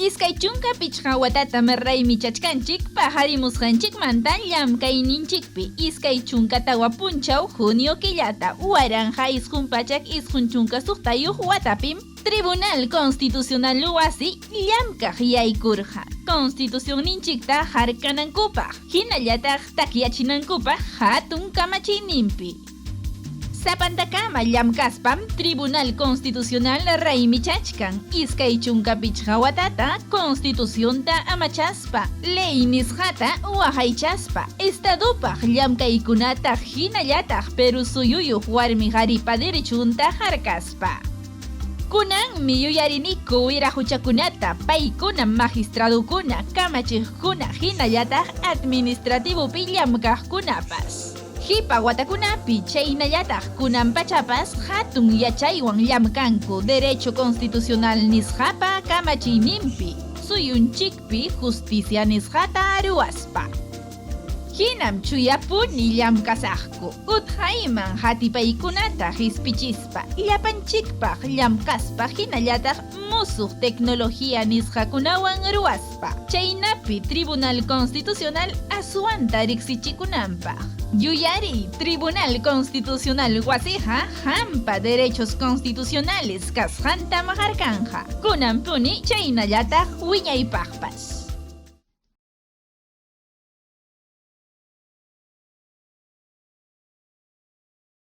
25 watatam raymichachkanchik paqarimusqanchikmanta llamkayninchikpi 24 punchaw junio killata 1996 watapim Tribunal Constitucional wasi llamkaq yaykurqa Constitucionninchikta harkanankupaq hinallataq takyachinankupaq hatun kamachiyninpi. Sapantakama llamkaspam Tribunal Constitucional raymichachkan 25 watata Constitucionta amachaspa, ley nisqata waqaychaspa, Estadopaq llamkaykunata hinallataq Perú suyuyuq warmi qaripa derechunta harkaspa. Kunanmi yuyariniku wiraquchakunata, paykunam magistradukuna, kamachiqkuna hinallataq administrativopi llamkaqkunapas. Qipa watakunapi chaynallataq kunan pachapas hatun yachaywan llamkanku derecho constitucional nisqapa kamachiyninpi, suyunchikpi justicia nisqata ruwaspa. Hinam chuyapuni llamkasaqku, utqayman hatipaykunata qispichispa, llapanchikpaq llamkaspa hinallataq musuq tecnología nisqakunawan ruwaspa, chaynapi Tribunal Constitucional aswanta riqsichikunanpaq. Yuyariy, Tribunal Constitucional wasiqa qampa derechos constitucionales kasqantam harkanqa, kunanpuni chaynallataq wiñaypaqpas.